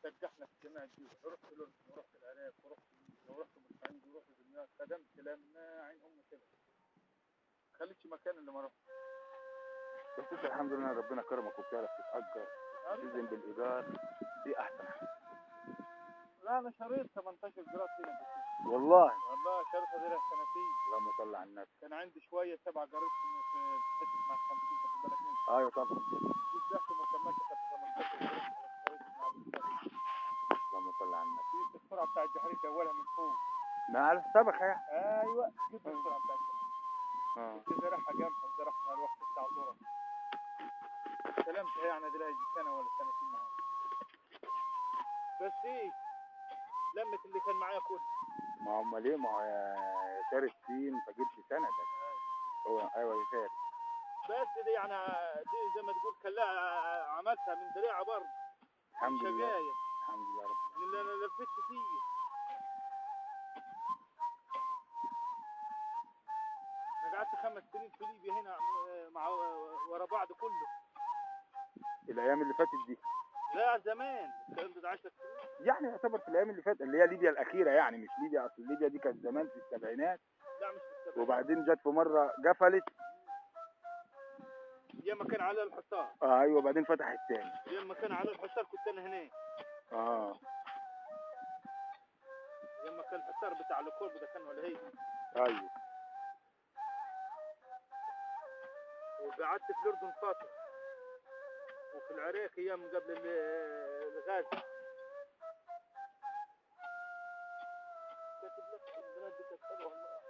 سجحنا في جميع الدول، رحت الاردن ورحت العراق ورحت ليبيا ورحت بورسعيد ورحت دمياط، خدمت لما عين امي طلعت. ما خليتش مكان اللي ما رحت. بس انت الحمد لله ربنا كرمك وبتعرف تتأجر، تلتزم بالايجار، دي احسن حاجة. لا انا شريت 18 جرام هنا. والله والله شريتها دي لها سنتين. اللهم صل على النبي. كان عندي شوية 7 جرات في حتة مع 50، تاخد بالك منها. ايوه طبعا. جيت بعتهم وكملت خدت 18 جرام على شريت مع الأستاذ. اللهم صل على النبي. جبت السرعة بتاع الجحريت اولها من فوق. ما على السبخه يعني. ايوه جبت السرعة بتاع الجحريت. كنت زارعها جنبها وزرعتها الوقت بتاع ذره. سلمتها يعني دي لها يجي سنة ولا سنتين معايا. بس ايه لمت اللي كان معايا كله. ما امال ايه، ما هو شاري السين فجبت سنة ده. هو ايوه يا شاري. بس دي يعني دي زي ما تقول كلها عملتها من دراعه برضه. الحمد لله. الحمد لله رب العالمين. اللي انا لفيت كتير. انا قعدت 5 سنين في ليبيا هنا مع ورا بعض كله. الايام اللي فاتت دي؟ لا زمان، الكلام ده 10 سنين. يعني يعتبر في الايام اللي فاتت اللي هي ليبيا الاخيرة، يعني مش ليبيا، اصل ليبيا دي كانت زمان في السبعينات. لا مش في السبعينات. وبعدين جت في مرة قفلت. ياما كان على الحصار. ايوه بعدين فتحت تاني. ياما كان على الحصار كنت انا هناك. ياما كان الحصار بتاع الكورب ده كان ولا هي. ايوه. وقعدت في الاردن فترة. وفي العراق ايام قبل الغاز. كاتب لك البلاد دي كانت حلوة والله.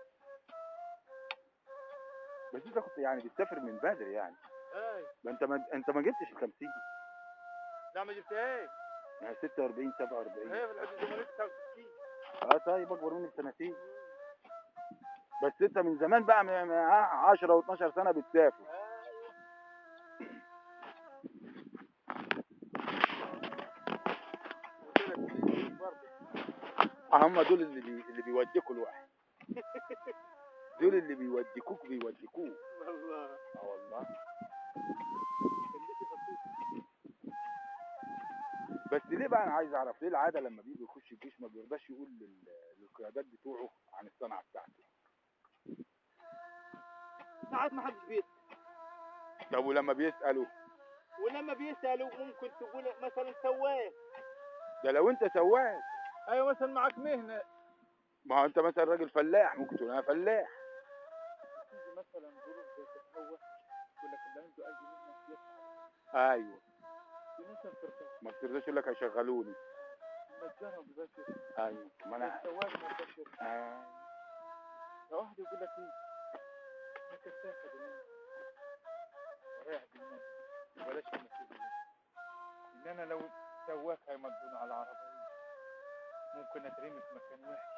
بس انت كنت يعني بتسافر من بدري يعني. اي. ده انت ما جبتش ال 50. لا ما جبتهاش. يعني 46 47. هي في الحدود دي 69. طيب اكبر مني بسنتين. بس انت من زمان بقى من 10 و12 سنة بتسافر. ايوه. هم دول اللي بيوديكوا الواحد. دول اللي بيوديكوك بيوديكوك. والله. والله. بس ليه بقى انا عايز اعرف ليه العادة لما بيجي يخش الجيش ما بيرضاش يقول للقيادات بتوعه عن الصنعة بتاعته؟ ساعات ما حدش بيسأل. طب ولما بيسألوا؟ ولما بيسألوا ممكن تقول مثلا سواق. ده لو انت سواق. ايوه مثلا معاك مهنة. ما هو انت مثلا راجل فلاح ممكن تقول انا فلاح. تيجي مثلا ظروف زي كده هو يقول لك اللي عنده اي مهنة يسعى. ايوه. في ناس ما بترضاش. ما بترضاش يقول لك هيشغلوني. النجار ما بيرضاش. ايوه ما انا السواق ما بيرضاش. لو واحد يقول لك ايه؟ انا كفاحه دلوقتي. ورايح دماغي وبلاش المسؤولية. ان انا لو سواق هيمضوني على العربية. ممكن اترمي في مكان وحش.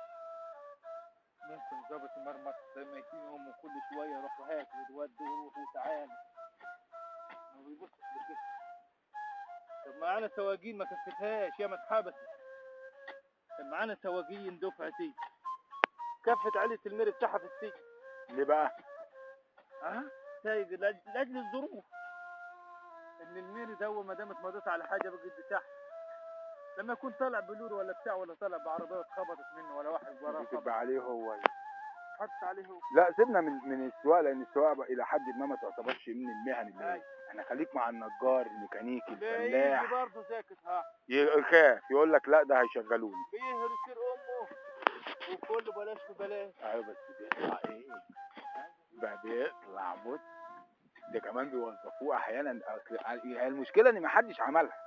ممكن ظابط مرمط زي ما يتيهم وكل شوية يروح هات وتودي وروح وتعالى. ما بيبصش لكده. طب معانا سواقين ما كفتهاش ياما اتحبست. كان معانا سواقين دفعتي كفت عيلة الميري بتاعها في السجن. ليه بقى؟ سايق لاجل الظروف. ان الميري ده ما دام اتمضيت على حاجة بقت بتاعها. لما يكون طالع بلور ولا بتاع ولا طالع بعربيه اتخبطت منه ولا واحد وراه تبقى عليه هو. حط عليه هو. لا سيبنا من السواقة، لان السواقة الى حد ما تعتبرش من المهن اللي احنا خليك مع النجار الميكانيكي الفلاح. بيجي برضه ساكت. ها يخاف يقول لك لا ده هيشغلوني. بيهري كتير امه وكله بلاش ببلاش. ايوه بس بيطلع ايه؟ بقى بيطلع بص ده كمان بيوظفوه احيانا. اصل المشكلة ان ما حدش عملها.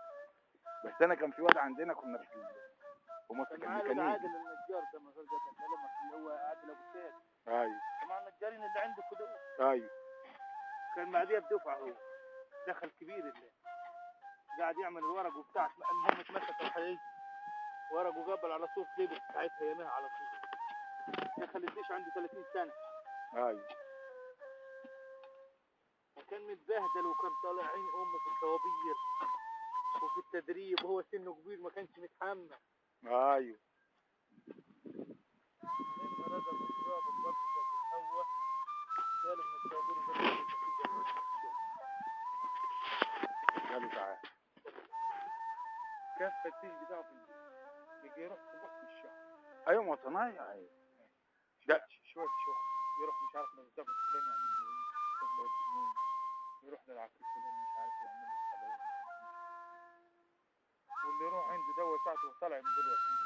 بس انا كان في واد عندنا كنا في مصر كان ميكانيكي. عادل النجار ده ما كلامك اللي هو عادل ابو سيد. ايوه مع النجارين اللي عنده كده. ايوه كان بعديها بدفعه هو دخل كبير اللي قاعد يعمل الورق وبتاع. المهم اتمسك الحقيقي ورق وقبل على طول لبس ساعتها يمها على طول. دخل الجيش عنده 30 سنة. ايوه وكان متبهدل وكان طالع عين امه في الطوابير وفي التدريب وهو سنة كبير ما كانش متحمل. ايوه لما رجع الضابط برضه هو شاله من الطوابير قال له تعالى. كفى الفيش بتاعه في البيت، يجي يروح صبح في الشهر. ايوه ما هو صنايعي ده شوية شغل، يروح مش عارف للظابط فلان يعمل له ايه، يروح للفنون، يروح للعقيد فلان مش عارف يعمل له حلاوة. واللي يروح عنده دواء ساعته وطالع من دلوقتي.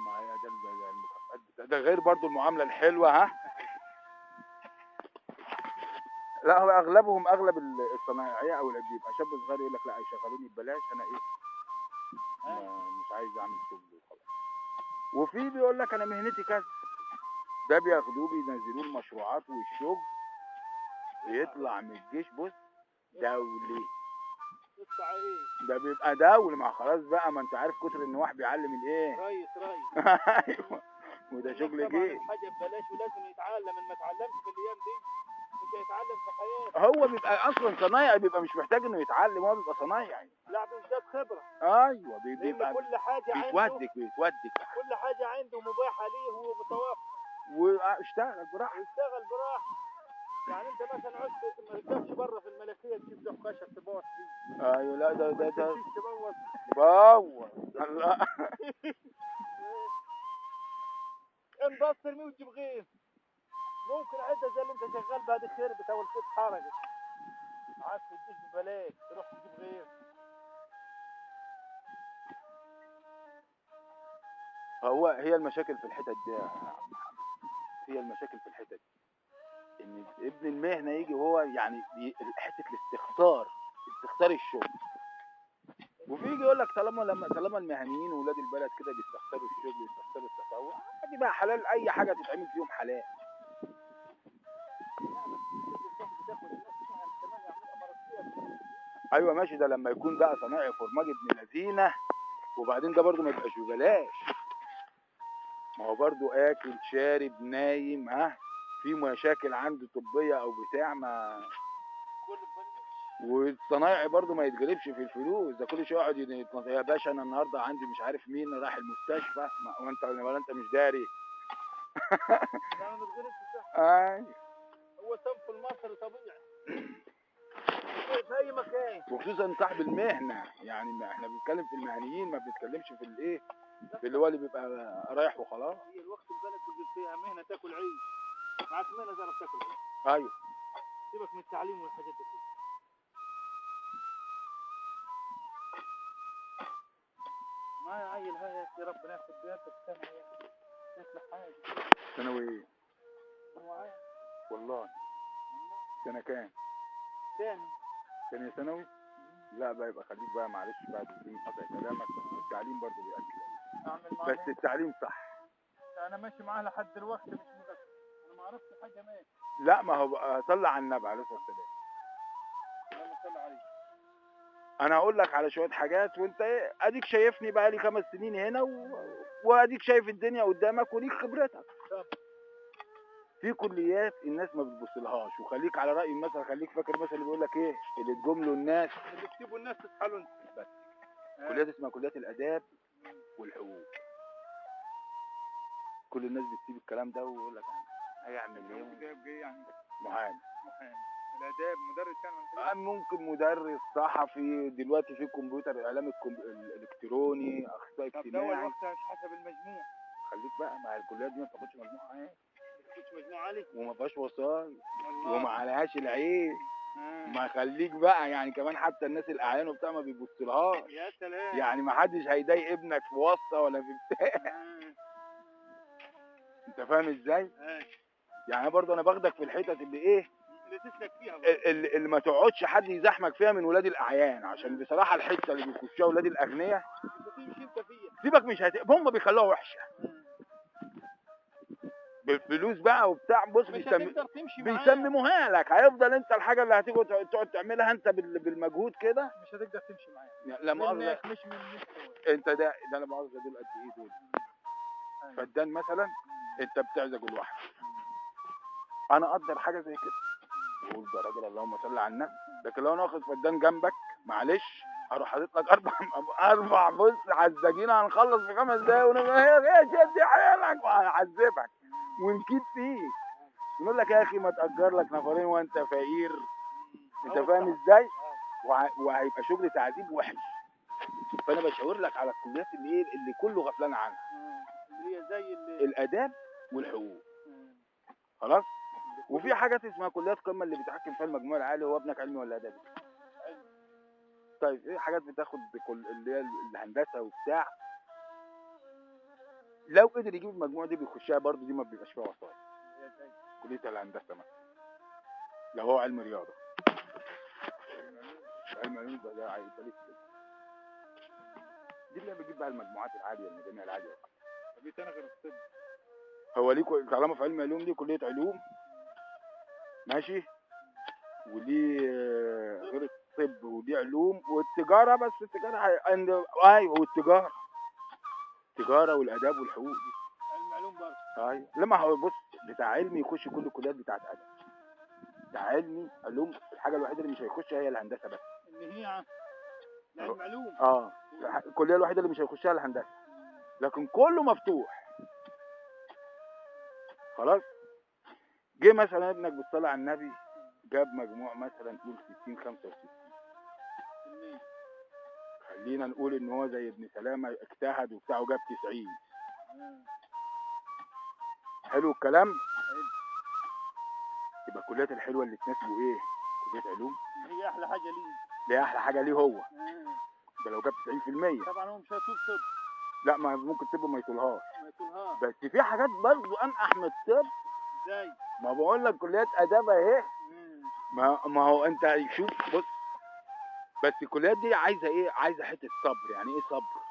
ما هي ده المكافآت، ده غير برضو المعاملة الحلوة. ها لا هو اغلبهم، اغلب الصنايعيه او اللي بيبقى شاب صغير يقول لك لا يشغلوني ببلاش، انا ايه مش عايز اعمل شغل وخلاص. وفي بيقول لك انا مهنتي كذا، ده بياخدوه بينزلوه المشروعات والشغل، بيطلع من الجيش بص دولي. ده بيبقى دولي، ما خلاص بقى، ما انت عارف كتر النواح بيعلم الايه؟ ريس ريس. ايوه وده شغل جيش. حاجة ببلاش ولازم يتعلم، اللي ما اتعلمش في الايام دي مش هيتعلم في حياته. هو بيبقى اصلا صنايعي، بيبقى مش محتاج انه يتعلم، هو بيبقى صنايعي. لا بيزداد خبره. ايوه بيبقى كل حاجة عنده بيتودك كل حاجة عنده مباحة ليه وهو متوفر، واشتغل براحته. اشتغل براحته. يعني انت مثلا عشت ما تقفش بره في الملكية تجيب لوح خشب تبوظ فيه. ايوه لا ده ده ده تبوظ بوظ. لا انبسط ترميه وتجيب غير. ممكن عده زي اللي انت شغال بها دي خربت او الخيط حرقت، عارف تديك ببلاش تروح تجيب غير. هو هي المشاكل في الحتت دي يا عم محمد، هي المشاكل في الحتت دي ان ابن المهنة يجي وهو يعني حتة الاستخسار، استخسار الشغل. وفي يجي يقول لك طالما المهنيين واولاد البلد كده بيستخسروا الشغل ويستخسروا التطوع، عادي بقى حلال، اي حاجة تتعمل فيهم حلال. ايوه ماشي، ده لما يكون بقى صنايعي فرماجي ابن لذينه، وبعدين ده برضه ما يبقاش ببلاش، ما هو برضه اكل شارب نايم، ها في مشاكل عنده طبية او بتاع، ما والصنايعي برضه ما يتغلبش في الفلوس، ده كل شوية يقعد يا باشا انا النهارده عندي مش عارف مين راح المستشفى، وانت ولا انت مش داري. لا ما بتغلبش صح. ايوه هو صنف المصري طبيعي في اي مكان، وخصوصا صاحب المهنة، يعني ما احنا بنتكلم في المهنيين، ما بنتكلمش في الايه، في اللي هو اللي بيبقى رايح وخلاص. هي الوقت البلد بيجيب فيها مهنة تاكل عيش، معاك مهنة تعرف تاكل عيش. ايوه سيبك من التعليم والحاجات دي كلها. معايا عيل هاي يا اخي ربنا ياخد بيها في الثانوي يا اخي، يطلع حاجة. ثانوي ايه؟ هو والله سنة كام؟ تاني ثانوي؟ لا بقى يبقى خليك بقى، معلش بقى بدون قطع كلامك، التعليم برضه بيأكل عيش، بس التعليم صح. انا ماشي معاه لحد دلوقتي مش متأكد، انا ما عرفتش حاجة ماشي. لا ما هو بقى صلى على النبي عليه الصلاة والسلام. اللهم صل عليه. انا هقول لك على شوية حاجات وانت ايه، اديك شايفني بقى لي 5 سنين هنا واديك شايف الدنيا قدامك وليك خبرتك. طب في كليات الناس ما بتبصلهاش، وخليك على رأي المثل، خليك فاكر مثلا اللي بيقول لك ايه، اللي تجمله الناس اللي تكتبوا الناس تسحلوا انت. بس كليات اسمها كليات الآداب والحقوق، كل الناس بتسيب الكلام ده ويقول لك هيعمل ايه؟ يعني محامي. محامي. الآداب مدرس يعني، ممكن مدرس، صحفي، دلوقتي في كمبيوتر، الاعلام الالكتروني، اخصائي اجتماعي. طب ده الوقت مش حسب المجموع. خليك بقى مع الكليات دي ما بتاخدش مجموع عالي. مجموع عالي وما فيهاش وصاية وما عليهاش العين. ما خليك بقى يعني كمان حتى الناس الاعيان وبتاع ما بيبصلهاش. يا سلام، يعني ما حدش هيضايق ابنك في واسطه ولا في بتاع. انت فاهم ازاي؟ يعني برضه انا باخدك في الحتت اللي ايه، اللي تسلك فيها بقى. اللي ما تقعدش حد يزحمك فيها من ولاد الاعيان، عشان بصراحة الحتة اللي بيخشوها ولاد الاغنياء مش هتمشي انت فيها. سيبك، مش هم بيخلوها وحشة بالفلوس بقى وبتاع. بص بيسمموها لك، هيفضل انت الحاجة اللي هتيجي تقعد تعملها انت بالمجهود كده مش هتقدر تمشي معاها. لا مؤاخذة مش من مستوى انت ده لا مؤاخذة دول قد ايه دول؟ فدان مثلا انت بتعزج لوحدك. انا اقدر حاجة زي كده، بقول ده راجل اللهم صل على النبي، لكن لو انا واخد فدان جنبك معلش هروح حاطط لك اربع بص عزاجين، هنخلص في 5 دقايق ونقول ايه شد حيلك وهعذبك ونكيد فيك، نقول لك يا اخي ما تأجر لك نفرين وانت فقير. انت فاهم ازاي؟ وهيبقى شغل تعذيب وحش. فانا بشاور لك على الكليات اللي ايه اللي كله غفلان عنها. اللي هي زي الاداب والحقوق. خلاص. وفي حاجات اسمها كليات قمة اللي بيتحكم فيها المجموع العالي، هو ابنك علمي ولا ادبي؟ طيب ايه حاجات بتاخد كل اللي هي الهندسة وبتاع، لو قدر يجيب المجموع دي بيخشها برضه، دي ما بيبقاش فيها وسايط. كليه الهندسة مثلا لو هو علم رياضة، علم علوم ده هيبقى ليه كده. دي اللي بتجيب بقى المجموعات العالية، المجاميع العالية. طب ايه تاني غير الطب؟ هو ليه طالما في علم علوم دي كليه علوم ماشي، وليه غير الطب وليه علوم والتجارة، بس التجارة ايوه، والتجارة التجارة والاداب والحقوق دي علم علوم برضه. ايوه لما هو بص بتاع علمي يخش كل الكليات بتاعت ادب، بتاع علمي علوم الحاجة الوحيدة اللي مش هيخشها هي الهندسة بس، اللي هي علم علوم. الكلية الوحيدة اللي مش هيخشها الهندسة، لكن كله مفتوح. خلاص. جه مثلا ابنك بالصلاة على النبي جاب مجموع مثلا قول 60 65، خلينا نقول ان هو زي ابن سلامه اجتهد وبتاع وجاب 90. حلو الكلام؟ يبقى الكليات الحلوة اللي تناسبه ايه؟ كليه علوم. هي احلى حاجة ليه. دي احلى حاجة ليه هو. ده لو جاب 90%. طبعا هو مش هيطول طب. لا ما ممكن طب ما يطولهاش. ما يطولهاش. بس في حاجات برضه انقح من الطب. ازاي؟ ما بقول لك كليات اداب اهي. ما هو انت شوف بص، بس الكليات دي عايزه ايه؟ عايزه حتة صبر. يعني ايه صبر؟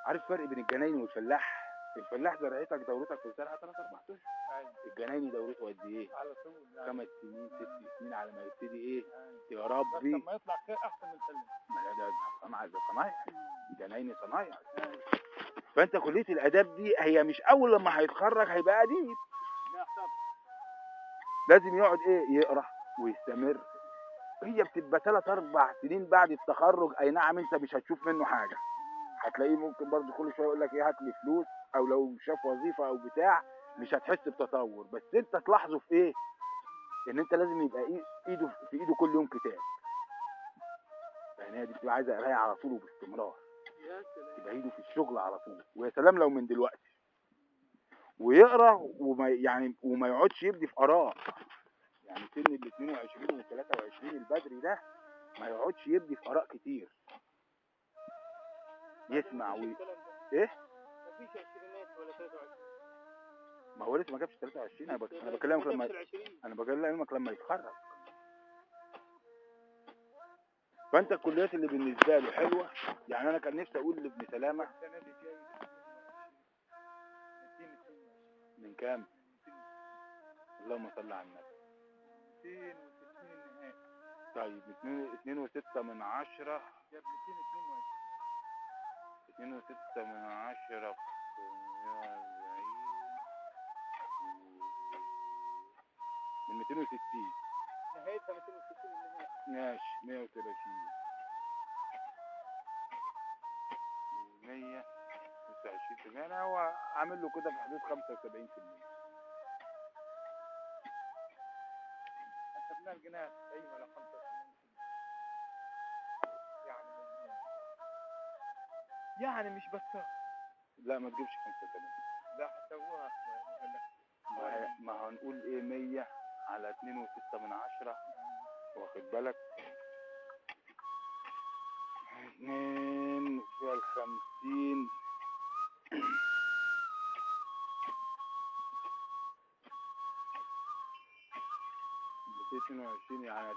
عارف فرق بين الجنايني والفلاح؟ الفلاح زرعتك دورتك في الزرعه 3 4 اشهر. ايوه. الجنايني دورته قد ايه؟ على طول يعني 5 سنين 6 سنين على ما يبتدي ايه؟ يا ربي بس لما يطلع خير احسن من الفلاح. ما ده صناعة، ده صنايع، جنايني صنايع. فانت كليه الاداب دي هي مش اول لما هيتخرج هيبقى اديب. لا طبعا. لازم يقعد ايه؟ يقرا ويستمر. هي بتبقى 3 4 سنين بعد التخرج. اي نعم انت مش هتشوف منه حاجة، هتلاقيه ممكن برضه كل شوية يقول لك ايه هات لي فلوس، او لو شاف وظيفة او بتاع مش هتحس بتطور. بس انت تلاحظه في ايه؟ ان انت لازم يبقى ايه ايده في ايده كل يوم كتاب. يعني هي دي بتبقى عايزه قرايه على طول وباستمرار، تبقى ايده في الشغل على طول، ويا سلام لو من دلوقتي ويقرا وما يعني وما يقعدش يبدي في اراء. يعني سن ال 22 وال 23 البدري ده ما يقعدش يبدي في اراء كتير، يسمع ايه؟ مفيش عشرينات ولا 23. ما هو لسه ما جابش 23. انا بكلمك لما انا بكلمك لما يتخرج. فانت الكليات اللي بالنسبة له حلوة، يعني انا كان نفسي اقول لابن سلامه من كام؟ اللهم صل على النبي. 260 النهائي. طيب 2.6 من 10 جاب 222. 2.6 من 10 في 140 من 260. نهايتها 260 النهائي. ماشي 130 129%. يعني هو عامل له كده في حدود 75%. حسبناها لقيناها 90 ولا 85. يعني مش بس. لا ما تجيبش 85. لا حسبوها. ما هنقول ايه 100 على 2.6 من 10، واخد بالك؟ 2 فيها 50. 22 يعني 40،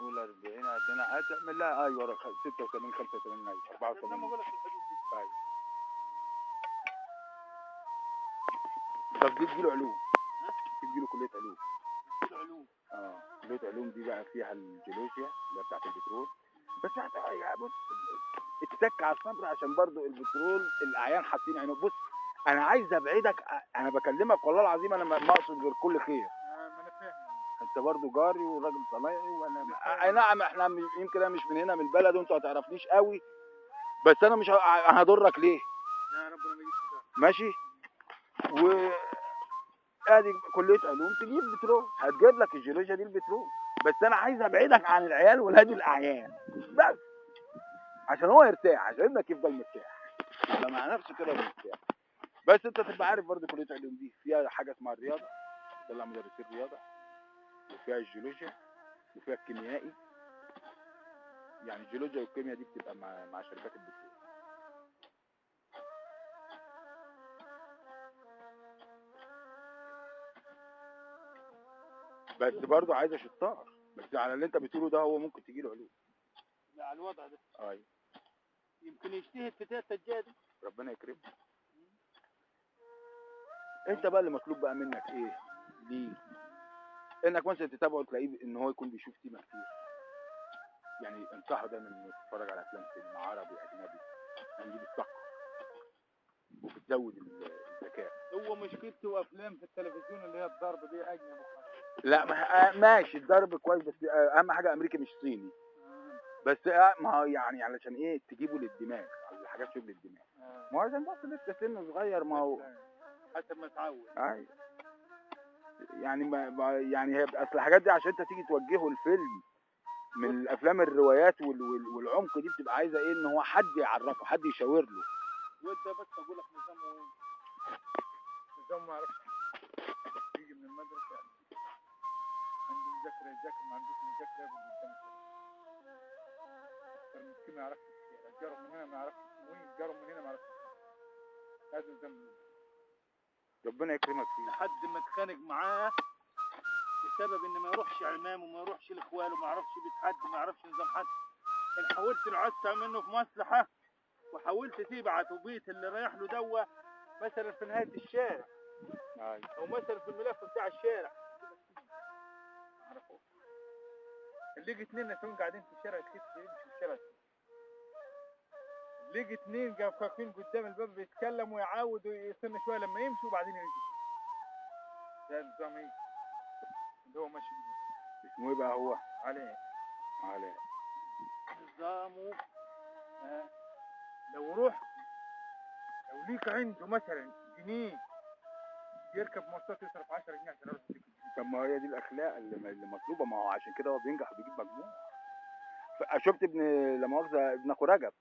قول 40 هتعمل لها ايوه 86 85 ايوه 84. طيب طب دي تجيله علوم، دي تجيله كلية علوم. علوم. كلية علوم دي بقى فيها الجيولوجيا اللي هي بتاعت البترول. بس بص اتك على الصبر عشان برضو البترول الاعيان حاطين عينهم. بص انا عايز ابعدك، انا بكلمك والله العظيم انا ما اقصد غير كل خير. ما انا فاهم انت برضو جاري وراجل صنايعي، وانا اي نعم احنا يمكن انا مش من هنا من البلد وانت ما تعرفنيش قوي، بس انا مش هضرك ليه؟ لا ربنا ما يجيبش ده. ماشي. و ادي كليه علوم تجيب بترول، هتجيب لك الجيولوجيا دي البترول، بس انا عايز ابعدك عن العيال ولاد الاعيان بس، عشان هو يرتاح، عشان ابنك يفضل مرتاح، يبقى مع نفسه كده مرتاح. بس انت تبقى عارف برضه كليه علوم دي فيها حاجة اسمها الرياضة، بتطلع مدرسين رياضة، وفيها الجيولوجيا، وفيها الكيميائي. يعني الجيولوجيا والكيمياء دي بتبقى مع شركات البترول. بس برضه عايزه شطار، بس على اللي انت بتقوله ده هو ممكن تجي له علوم. لا على الوضع ده. ايوه. يمكن يجتهد في تلاتة الجاية دي. ربنا يكرمه. انت بقى اللي مطلوب بقى منك ايه؟ ليه؟ انك مثلا تتابعه تلاقيه ان هو يكون بيشوف سيما كتير. يعني انصحه دايما انه يتفرج على افلام سينما عربي اجنبي، يعني دي بتثقف وبتزود الذكاء. هو مشكلته افلام في التلفزيون اللي هي الضرب دي اجنبي وخلاص. لا ما ماشي الضرب كويس، بس اهم حاجة امريكي مش صيني. بس ما هو يعني علشان ايه تجيبه للدماغ، على حاجات شغل الدماغ. ما هو عشان بس لسه سنة صغير، ما هو حسب ما اتعود. ايوه يعني ما يعني هي اصل الحاجات دي عشان انت تيجي توجهه الفيلم من الافلام الروايات والعمق دي بتبقى عايزه ايه؟ ان هو حد يعرفه، حد يشاور له. وانت بس اقول لك نظامه ايه؟ نظامه ما يعرفش، يجي من المدرسة عنده مذاكرة يذاكر، ما عندوش مذاكرة يقعد قدام التلفزيون. اكتر من كده ما يعرفش الشارع، جاره من هنا ما يعرفش اسمه ايه، جاره من هنا ما يعرفش اسمه. هذا نظام. ربنا يكرمك فيه. لحد ما اتخانق معاه بسبب ان ما يروحش عمامه وما يروحش لاخواله، ما يعرفش بيت حد، ما يعرفش نظام حد. ان حاولت نعسع منه في مصلحة، وحاولت تبعته بيت اللي رايح له دوا مثلا في نهاية الشارع، او مثلا في الملف بتاع الشارع، عرفوه. اللي يجي اتنين نسوان قاعدين في الشارع يتكسف يمشي في الشارع. اللي يجي اتنين واقفين قدام الباب بيتكلم ويعاود ويستنى شوية لما يمشوا وبعدين يجي. ده نظام ايه؟ اللي هو ماشي بيه. اسمه ايه بقى هو؟ علاء. علاء. نظامه لو رحت لو ليك عنده مثلا جنيه يركب مواصلات يصرف 10 جنيه عشان يروح يديك الجنيه. طب ما هي دي الاخلاق اللي مطلوبه، ما هو عشان كده هو بينجح وبيجيب مجموع. شفت ابن لا مؤاخذة ابن اخو رجب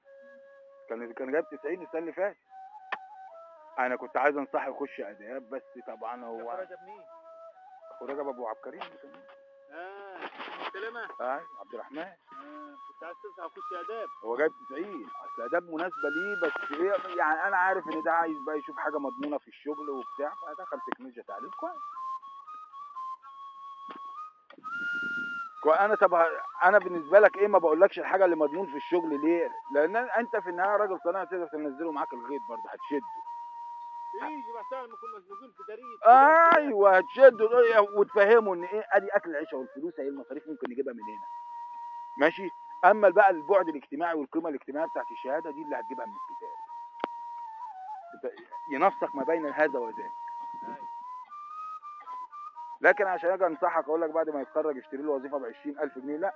كان جايب 90 السنة اللي فاتت. انا كنت عايز انصحه يخش اداب، بس طبعا هو اخو رجب مين؟ اخو رجب ابو عبد الكريم. سلامه. عبد الرحمن. كنت عايز تنصح يخش اداب. هو جايب 90، اصل اداب مناسبة ليه، بس ايه يعني انا عارف ان ده عايز بقى يشوف حاجة مضمونه في الشغل وبتاع، فدخل تكنولوجيا تعليم كويس. انا طب انا بالنسبة لك ايه، ما بقولكش الحاجة اللي مضمون في الشغل ليه؟ لان انت في النهاية راجل صناعي تقدر تنزله معاك الغيط برضه، هتشده. يجي بعد ما كنا مزنوقين في دريد. ايوه هتشده وتفهمه ان ايه، ادي اكل العيشة والفلوس اهي، المصاريف ممكن نجيبها من هنا. ماشي؟ اما بقى البعد الاجتماعي والقيمة الاجتماعية بتاعت الشهادة دي اللي هتجيبها من الكتاب. ينسق ما بين هذا وذاك. لكن عشان اجي انصحك اقول لك بعد ما يتخرج اشتري له وظيفة ب 20000 جنيه، لا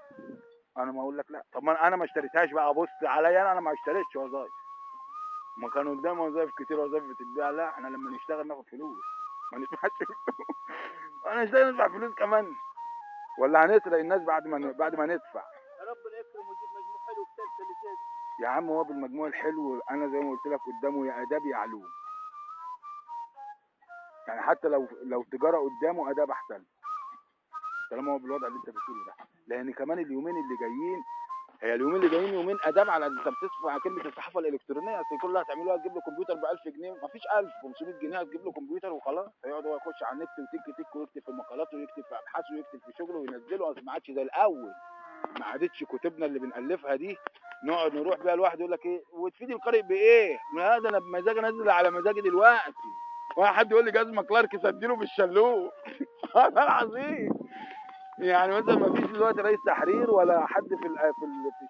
انا ما اقول لك لا. طب ما انا ما اشتريتهاش بقى، بص عليا انا ما اشتريتش وظايف، ما كانوا قدام وظايف كتير، وظايف بتتباع. لا احنا لما نشتغل ناخد فلوس، ما ندفعش فلوس. انا اشتغل ندفع فلوس كمان، ولا هنسرق الناس بعد ما ندفع؟ ربنا يكرم ويجيب مجموع حلو في ثالثة اللي جاي. يا عم هو بالمجموع الحلو انا زي ما قلت لك قدامه يا اداب يا علوم. يعني حتى لو تجارة قدامه اداب احسن، طالما هو بالوضع اللي انت بتقوله ده. لان كمان اليومين اللي جايين، هي اليومين اللي جايين يومين اداب على انت بتدفع كلمة الصحافة الالكترونية، اصل كلها هتعملوها تجيب له كمبيوتر ب 1000 جنيه، مفيش 1500 جنيه هتجيب له كمبيوتر وخلاص، هيقعد هو يخش على النت وتك تك ويكتب في مقالاته ويكتب في ابحاثه ويكتب في شغله وينزله. اصل ما عادش زي الاول، ما عادتش كتبنا اللي بنالفها دي نقعد نروح بيها لواحد يقول لك ايه وتفيد القارئ بايه؟ ما هذا انا بمزاجي انزل على مزاجي دلوقتي، ولا حد يقول لي جزمه كلارك سديله بالشلوت. هذا العظيم. يعني مثلا ما فيش دلوقتي رئيس تحرير ولا حد في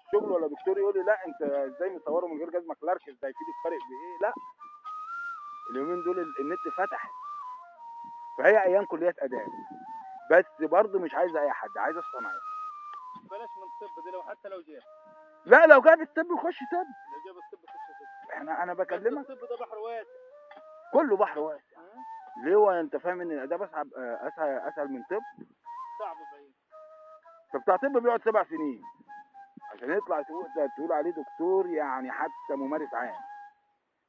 الشغل ولا دكتور يقول لي لا انت ازاي مصوره من غير جزمه كلارك، ازاي يفيد القارئ بايه؟ لا، اليومين دول النت فتح، فهي ايام كليات اداب، بس برضه مش عايزه اي حد، عايزه الصنايعي. بلاش من الطب ده، لو حتى لو جاب، لا لو جاب الطب يخش طب، لو جاب الطب يخش طب. احنا انا بكلمك الطب ده بحر واسع، كله بحر واسع. ليه هو انت فاهم ان الاداب اصعب اسهل من طب؟ صعب بعيد. طب بتاع طب بيقعد 7 سنين عشان يطلع تقول عليه دكتور، يعني حتى ممارس عام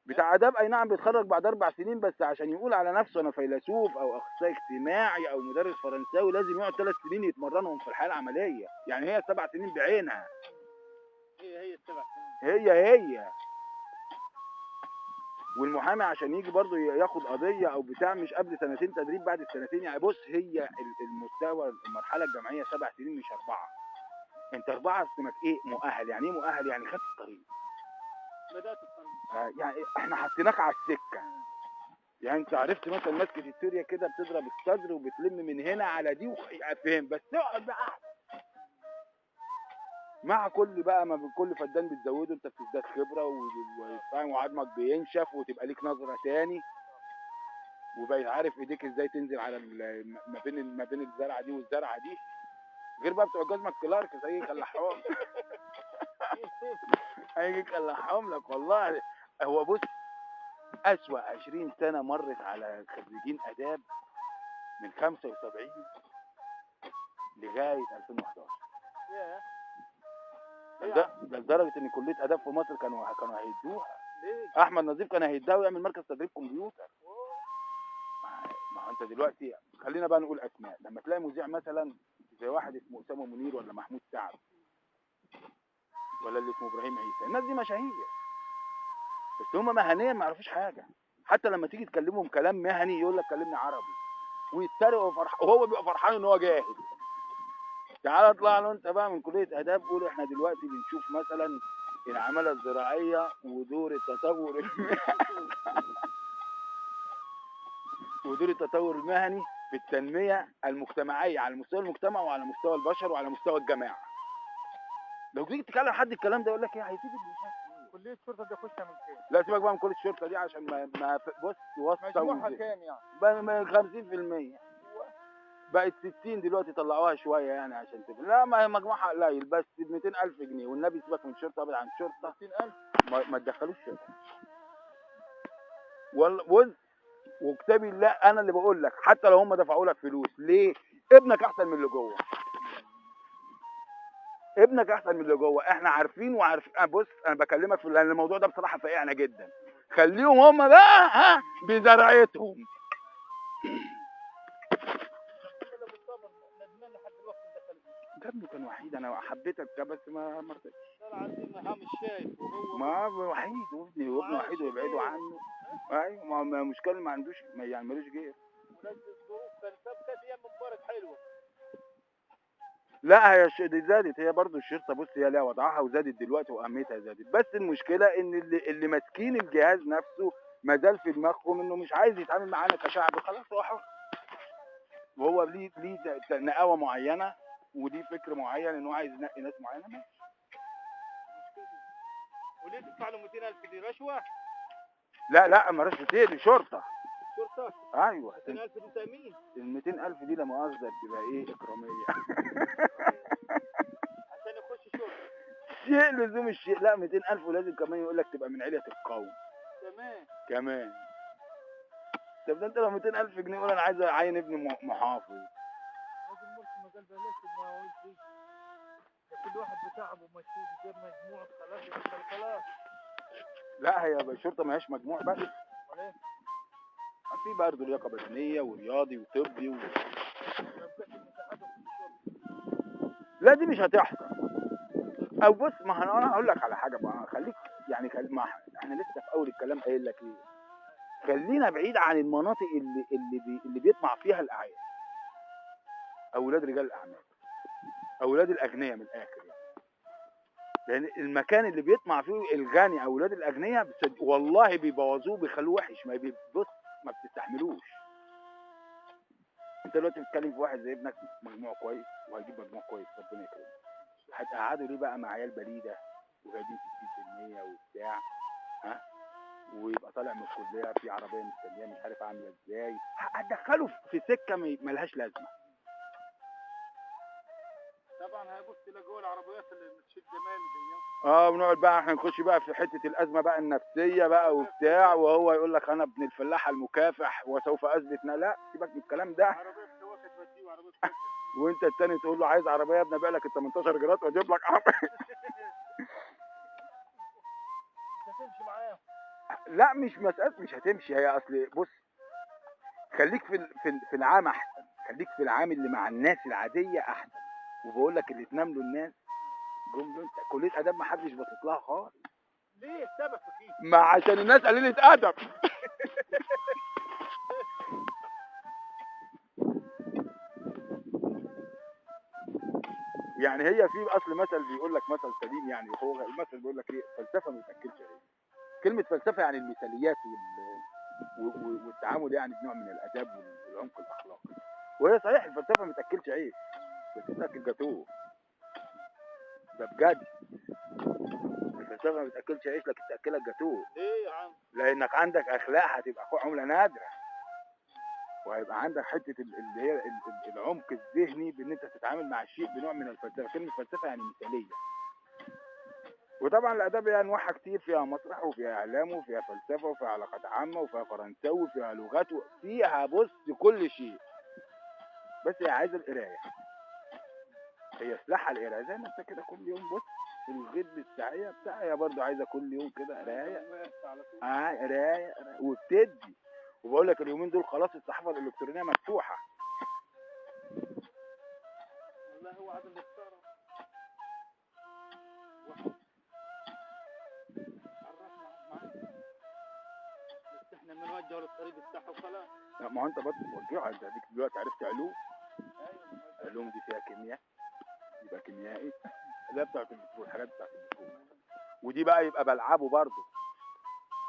بتاع اداب، اي نعم بيتخرج بعد 4 سنين، بس عشان يقول على نفسه انا فيلسوف او اخصائي اجتماعي او مدرس فرنساوي لازم يقعد 3 سنين يتمرنهم في الحياة العملية. يعني هي 7 سنين بعينها، هي ال7 سنين هي. والمحامي عشان يجي برضه ياخد قضية او بتاع مش قبل 2 سنين تدريب، بعد ال2 سنين. يعني بص، هي المستوى المرحلة الجامعية 7 سنين مش 4. انت 4 اسمك ايه؟ مؤهل. يعني ايه مؤهل؟ يعني خدت الطريق، بدات الطريق، يعني احنا حطيناك على السكة. يعني انت عرفت مثلا ماسكه السوريا كده بتضرب الصدر وبتلم من هنا على دي فاهم، بس اقعد بقى مع كل بقى ما كل فدان بتزوده انت بتزداد خبره وفاهم، وعظمك بينشف وتبقى ليك نظره تاني، وبقيت عارف ايديك ازاي تنزل على ما بين الزرعه دي والزرعه دي، غير بقى بتوع جزمه كلارك زي يكلحهم هيجي يكلحهم لك والله. هو بص، اسوأ 20 سنة مرت على خريجين اداب من 75 لغاية 2011. ده لدرجة ان كليه اداب في مصر كانوا هيدوها. ليه؟ احمد نظيف كان هيدوها ويعمل مركز تدريب كمبيوتر. ما انت دلوقتي خلينا بقى نقول اسماء، لما تلاقي مذيع مثلا زي واحد اسمه اسامة منير ولا محمود سعد ولا اللي اسمه ابراهيم عيسى، الناس دي مشاهير بس هم مهنيا ما يعرفوش حاجة. حتى لما تيجي تكلمهم كلام مهني يقول لك كلمني عربي، ويتريق وهو بيبقى فرحان ان هو جاهل. تعال اطلع له انت بقى من كليه اداب قول احنا دلوقتي بنشوف مثلا العمالة الزراعية ودور التطور ودور التطور المهني في التنمية المجتمعية على مستوى المجتمع وعلى مستوى البشر وعلى مستوى الجماعة. لو جيت تكلم حد الكلام ده يقول لك ايه هيفيدك مش كليه الشرطة دي اخشها من كام؟ لا سيبك بقى من كليه الشرطة دي عشان ما بص واسطه مجموعها كام يعني؟ 50% بقت 60 دلوقتي، طلعوها شوية يعني عشان تبقى لا ما هي مجموعها قليل، بس ب 200,000 جنيه. والنبي سيبك من الشرطة، ابعد عن الشرطة، 200,000 ما تدخلوش شرطه والله. بص وكتابي الله انا اللي بقول لك، حتى لو هم دفعوا لك فلوس ليه؟ ابنك احسن من اللي جوه، ابنك احسن من اللي جوه. احنا عارفين وعارفين. بص انا بكلمك في لان الموضوع ده بصراحة فقعنا جدا. خليهم هم بقى ها بزرعتهم. ده ابنه كان وحيد، انا حبيتك بس ما رضيتش. ما وحيد، وابني وابنه وحيد ويبعدوا عنه. ايوه ما مشكلة ما عندوش يعني ملوش غير. لا هي دي زادت، هي برضو الشرطة بص هي ليها وضعها وزادت دلوقتي واهميتها زادت، بس المشكلة ان اللي ماسكين الجهاز نفسه ما زال في دماغهم انه مش عايز يتعامل معانا كشعب، خلاص هو حر، وهو ليه نقاوه معينة وليه فكر معين ان هو عايز ينقي ناس معينة. ماشي. وليه تدفع له 200,000 دي رشوة؟ لا لا ما رشوة، دي شرطه. شرطه؟ ايوه. 200,000 دي تامين. ال 200,000 دي لا مؤاخذة بتبقى ايه؟ اكراميه. عشان يخش شرطه. شيء لزوم الشيء. لا 200,000 ولازم كمان يقول لك تبقى من علية القوم. تمام. كمان. طب ده انت لو 200,000 جنيه قول انا عايز اعين ابني محافظ. راجل مرسي ما قال بلاش المواويل دي. ده كل واحد بتعبه ومجهوده جاب مجموعة خلاص خلاص. لا هي الشرطة ما هياش مجموع بس. امال ايه؟ في برضه لياقه بدنية ورياضي وطبي لا دي مش هتحصل. او بص ما انا هقول لك على حاجة بقى، خليك يعني ما احنا لسه في اول الكلام قايل لك ايه، خلينا بعيد عن المناطق اللي بيطمع فيها الاعيان، اولاد رجال الاعمال، اولاد الاغنياء من الاخر يعني. لان المكان اللي بيطمع فيه الغني اولاد الاغنياء والله بيبوظوه بيخلوه وحش، ما بيبص ما بتستحملوش. انت دلوقتي بتتكلم في واحد زي ابنك مجموع كويس وهيجيب مجموع كويس ربنا يكرمه، هتقعدوا ليه بقى مع عيال بليده وجايبين 60% وبتاع، ها، ويبقى طالع من الكلية في عربية مستنيه مش عارف عامله ازاي، هتدخله في سكة ملهاش لازمه. طبعا هيبص لجوه العربيات اللي بتشد مال دي. ونقعد بقى احنا نخش بقى في حتة الازمة بقى النفسية بقى وبتاع، وهو يقول لك انا ابن الفلاح المكافح وسوف اثبت. لا سيبك من الكلام ده. عربية سواقة توديه وعربية وانت التاني تقول له عايز عربية يا ابني ابيع لك ال 18 جرات واجيب لك عربية. مش هتمشي معاهم. لا مش مسالة مش هتمشي، هي اصل بص خليك في العام احسن، خليك في العام اللي مع الناس العادية احسن. وبقول لك اللي تنام له الناس جم له. انت كليه اداب ما حدش باصص لها خالص. ليه السبب في كده؟ ما عشان الناس قليله ادب. يعني هي في اصل مثل بيقول لك، مثل سليم يعني، هو المثل بيقول لك ايه؟ فلسفة ما بتاكلش عيش. كلمة فلسفة يعني المثاليات والتعامل يعني بنوع من الاداب والعمق الاخلاقي. وهي صحيح الفلسفة ما بتاكلش عيش، بس بتاكل جاتوه. ده بجد الفلسفة ما بتاكلش عيش لكن تاكلك جاتوه. ليه يا عم؟ لانك عندك اخلاق هتبقى عمله نادرة، وهيبقى عندك حتة اللي هي العمق الذهني بان انت تتعامل مع الشيء بنوع من الفلسفة. كلمة فلسفة يعني مثاليه. وطبعا الاداب هي انواعها كتير، فيها مسرح وفيها اعلام وفيها فلسفة وفيها علاقات عامة وفيها فرنساوي وفيها لغات، فيها بص كل شيء. بس هي عايزه القراية، هي سلاحها القراية. زي ما انت كده كل يوم بص الغيط بالساعيه بتاع، هي برضه عايزه كل يوم كده قرايه. قرايه وبتدي. وبقول لك اليومين دول خلاص الصحافة الالكترونية مفتوحة. والله هو عدم الاختيار. عرفنا معاك، بس احنا بنوجهه للطريق الصح وخلاص. لا ما هو انت برضه توجهه. انت اديك دلوقتي عرفت علوم. علوم دي فيها كيمياء، يبقى كيميائي. لا بتاعت البترول، الحاجات بتاعت البترول. ودي بقى يبقى بلعبه برضه.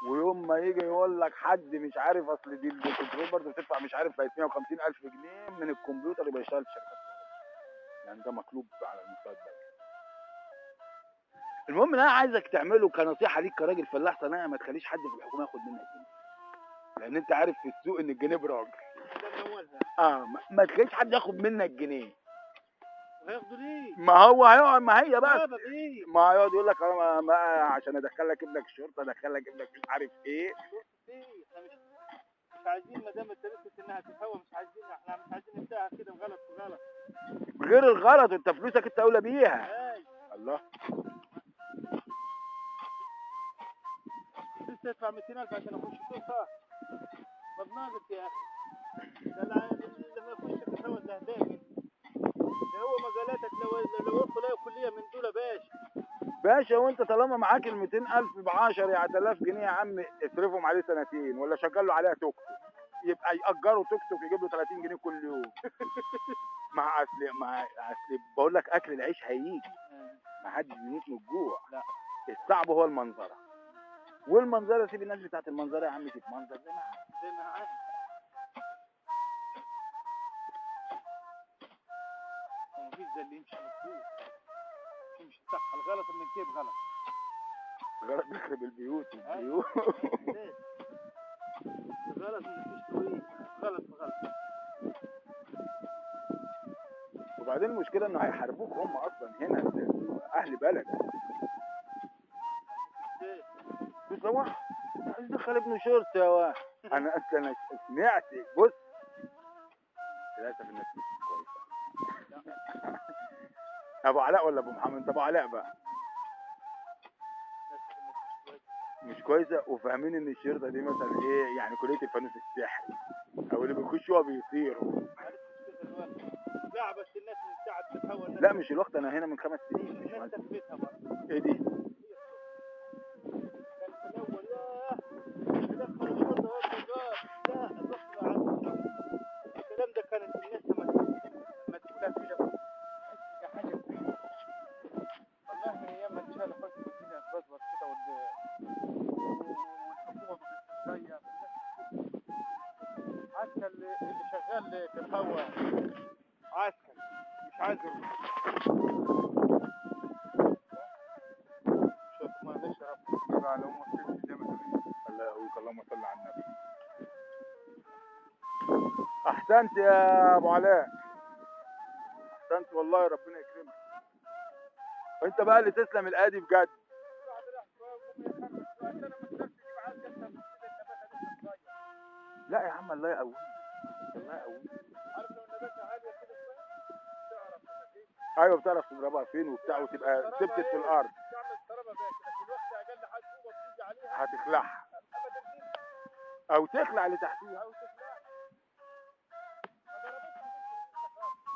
ويوم ما يجي يقول لك حد مش عارف اصل دي البترول برضه بتدفع مش عارف بقت 150,000 جنيه من الكمبيوتر، يبقى يشتغل في شركات. يعني ده مطلوب على المستوى الدولي. المهم ان انا عايزك تعمله كنصيحه ليك كراجل فلاح صنايعي، ما تخليش حد في الحكومة ياخد منك جنيه. لان انت عارف في السوق ان الجنيه براجل. ما تخليش حد ياخد منك جنيه. هياخدوا ليه؟ ما هو هيقعد، ما هي بقى ما هيقعد يقول لك انا ما عشان ادخل لك ابنك الشرطة، ادخل لك ابنك مش عارف ايه. ايه؟ احنا مش عايزين، ما دام اتدرست انها تتهوى مش عايزين، احنا مش عايزين نبداها كده بغلط في غلط. غير الغلط، انت فلوسك انت اولى بيها. الله. لسه ادفع 200,000 عشان اخش الشرطة؟ ما بناقص يا اخي. ده اللي ما يخش في الهوا زهدان. ده هو مجالاتك لو يدخل اي كليه من دول يا باشا. باشا وانت طالما معاك ال 200,000 ب 10,000 جنيه يا عم، اصرفهم عليه سنتين ولا شغل له عليها توك توك، يبقى يأجره توك توك يجيب له 30 جنيه كل يوم. مع اصل بقول لك اكل العيش هيجي، ما حدش بيموت من الجوع. لا الصعب هو المنظره، والمنظره سيب الناس بتاعت المنظره يا عم تتمنظر زي ما عايز. مفيش زي اللي يمشي مظبوط، يمشي صح. الغلط اللي ينتهي بغلط، غلط بيخرب البيوت والبيوت. الغلط مفيش طريق، غلط بغلط. وبعدين المشكلة انه هيحاربوك هم اصلا هنا اهل بلدك. بص يا واحد عايز يدخل ابنه شرطه يا واحد. انا اصلا سمعت، بص للاسف الناس مش كويسة. ابو علاء ولا ابو محمد؟ انت ابو علاء بقى مش كويسة، وفاهمين ان الشرطة دي مثلا ايه يعني كليه الفانوس السحري، او اللي بيخشوا بيطيروا. لا بس الناس من ساعة بتتهوى. لا مش الوقت، انا هنا من 5 سنين. مش الناس تثبتها برضه. ايه دي؟ كان في الاول ياه يدخل الشرطة والضباط. لا الوقت بقى الكلام ده، كانت الناس لما تقولها كده تحس حاجة كبيرة. والله من ايام ما اتشال حكم الدنيا اتبظبط كده والحكومة بتتغير، حتى اللي شغال في الهوا عسكري مش عايز يروح. شوف ما نشرب على امك تمشي زي ما تريد. الله يقويك، اللهم صل على النبي. احسنت يا ابو علاء، احسنت والله، ربنا يكرمك. انت بقى اللي تسلم الادي بجد. لا يا عم الله يقويك، الله يقويك. عارف لو النباتة عالية كده شوية ايوه بتعرف تضربها فين وبتاع وتبقى ثبتت في الارض. تعمل ضربه باكي، لكن الوقت اقل حاجة طوبة بتيجي عليها هتخلعها اما تنزل او تخلع اللي تحتيها او تخلعها. ما ضربتش لسه خالص.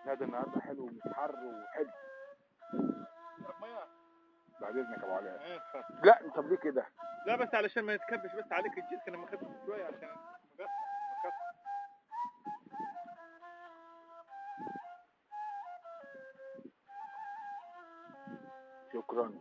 هذا النهارده حلو ومش حر وحلو. بعد اذنك يا ابو علاء. لا طب ليه كده؟ لا بس علشان ما يتكبش بس عليك الجيركن لما خدته شوية عشان مقطع. شكرا.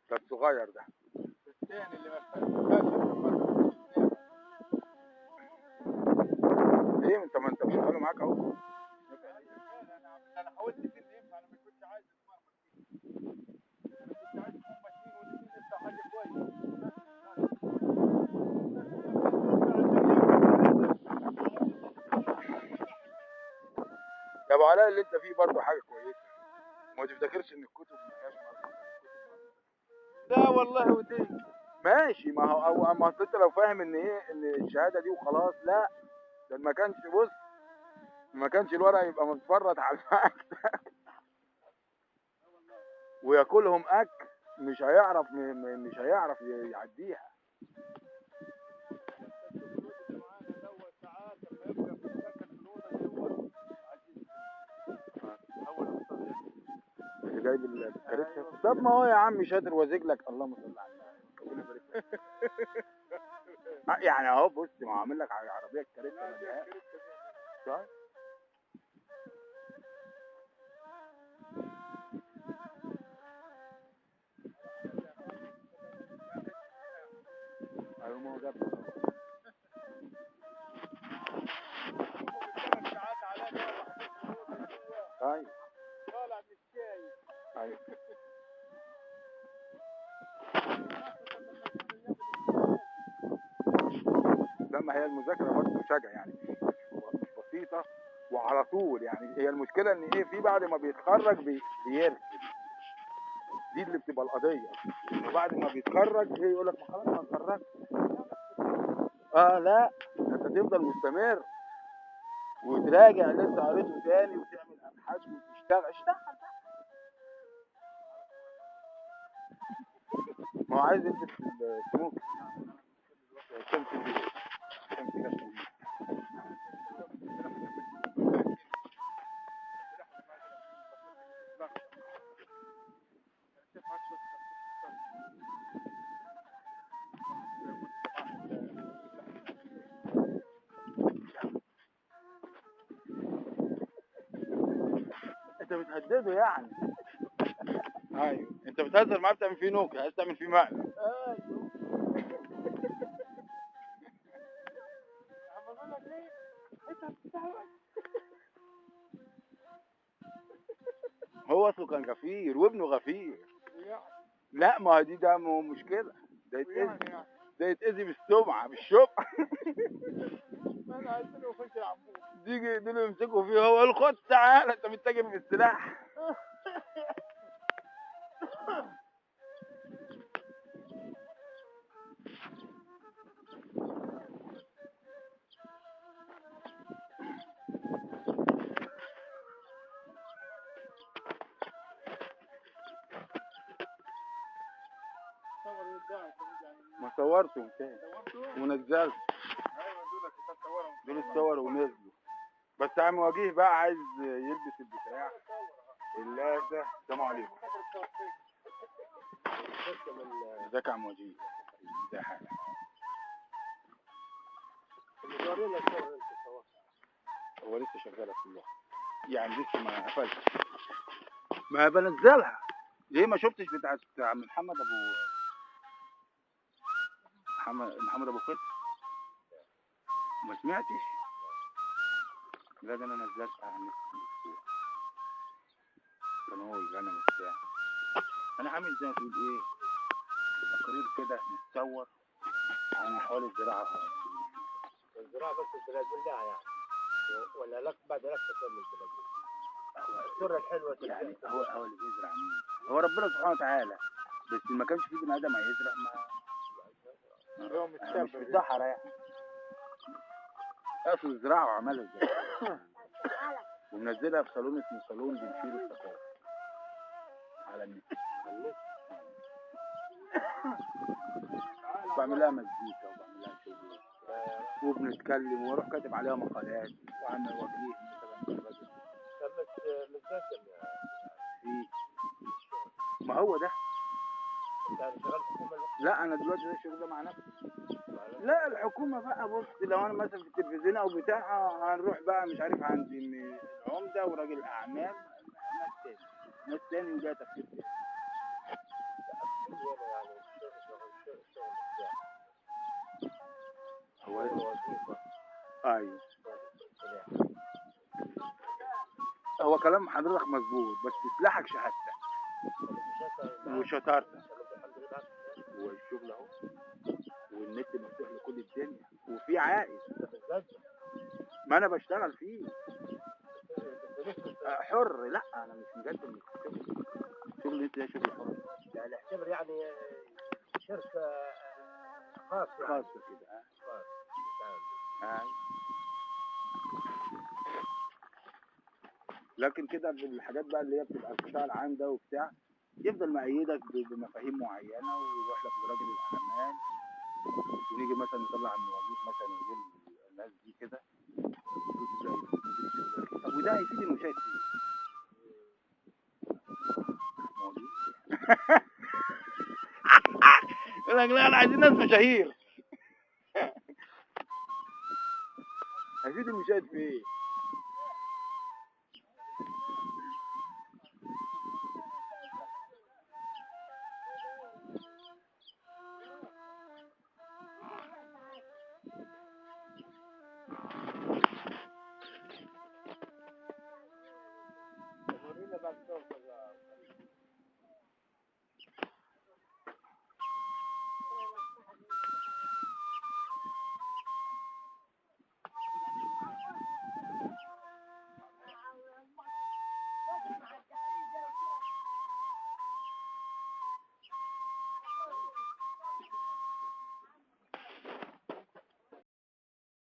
ده الصغير ده. الثاني اللي ما فيهاش. ليه انت ما انت مشغله معاك اهو. انا حاولت اتنين ينفع، انا ما كنتش عايز اتمرمط فيه. انا كنت عايز هما اتنين والاثنين يطلع حاجة كويسة. يا ابو علاء اللي انت فيه برضه حاجة كويسة. ما تفتكرش ان الكتب ما هياش مرمطه. لا والله ودي ماشي، ما هو او ما انت لو فاهم ان ايه ان الشهادة دي وخلاص، لا ده ما كانش، بص ما كانش الورق يبقى متفرط على المكتب وياكلهم اكل، مش هيعرف مش هيعرف يعديها. اللي جايب الكاريتا. طب ما هو يا عم شاطر وزجلك، اللهم صل على النبي، ربنا يبارك لك. يعني اهو بص ما هو عامل لك عربية الكاريتا. طيب ايوه ما هو جاب طيب طالع مش شايف. ايوه لما هي المذاكرة برضه شجع يعني مش بسيطة وعلى طول يعني. هي المشكلة ان ايه، في بعد ما بيتخرج بيركب، دي اللي بتبقى القضية. وبعد ما بيتخرج ايه يقول لك ما خلاص انا اتخرجت. لا انت تفضل مستمر وتراجع اللي انت قريته تاني وتعمل ابحاث وتشتغل. اشتغل ما هو عايز يلبس السموك. الشمس دي الشمس جت. انت بتهدده يعني. ايوه انت بتهزر معاه، بتعمل فيه نكتة، عايز تعمل فيه مقلب. ايوه عم بقول لك ايه، انت بتستهبل. هو اصله كان غفير وابنه غفير. لا ما هو دي ده مشكلة، ده يتأذي، ده يتأذي بالسمعه بالشبعه. ما انا عايز له يخش يا عمو. دي اللي يمسكوا فيه هو يقول خد تعالى انت بتتاجر في السلاح. ما صورتهم تاني ونزلت. دول اتصوروا ونزلوا، بس عم وجيه بقى عايز يلبس البتاع اللاسة. السلام عليكم. ازيك يا عم وجيه؟ ازي حالك؟ هو لسه شغالة كلها يعني، لسه ما قفلتش، ما بنزلها. ليه ما شفتش بتاعت عم محمد ابو محمد ابو خير؟ ما سمعتش؟ لا ده انا نزلت على النت من اسبوع، كان هو والغنم وبتاع. انا عامل زي ما تقول ايه، تقرير كده متصور عن احوال الزراعة. الزراعة بس البلاد كلها يعني، ولا لك بعد لك من البلاد الصورة الحلوة يعني. هو اللي بيزرع مين؟ هو ربنا سبحانه وتعالى، بس ما كانش في بني ادم هيزرع، ما هو مش في متسبب يعني. الصحراء يعني. اصل الزراعة وعملها الزراعة ومنزلها في صالون اسمه صالون بنشير الثقافة على النت. بعمل لها مزيكا وبعمل لها شغل وبنتكلم، واروح كاتب عليها مقالات وعن وجيه مثلا الراجل. طب متقدم يا ايه ما هو ده. انت شغال حكومة الوقت؟ لا انا دلوقتي ده الشغل ده مع نفسي. لا الحكومة بقى، بص لو انا مثلا في التلفزيون او بتاع، هنروح بقى مش عارف عند العمدة وراجل اعمال، ناس تاني ناس تاني، وده تفكير تاني. يعني الشغل بتاعك هو وظيفة. ايوه هو كلام حضرتك مظبوط، بس سلاحك شهادتك وشطارتك، والشغل اهو، والنت مفتوح لكل الدنيا، وفي عائد. ما انا بشتغل فيه حر. لا انا مش مقدم الشغل، شغل انت ده شغل حر يعني. اعتبر يعني شركة خاصة يعني. خاصة كده. لكن كده بالحاجات بقى اللي هي بتبقى القطاع العام ده وبتاع، يفضل مأيدك بمفاهيم معينة، ويروح لك لراجل الأعمال، ونيجي مثلا نطلع المواجهة مثلا ونقول الناس دي كده، طب وده هيفيد المشاهد في ايه؟ يقول لك لا انا عايزين ناس مشاهير. هيفيد المشاهد في ايه؟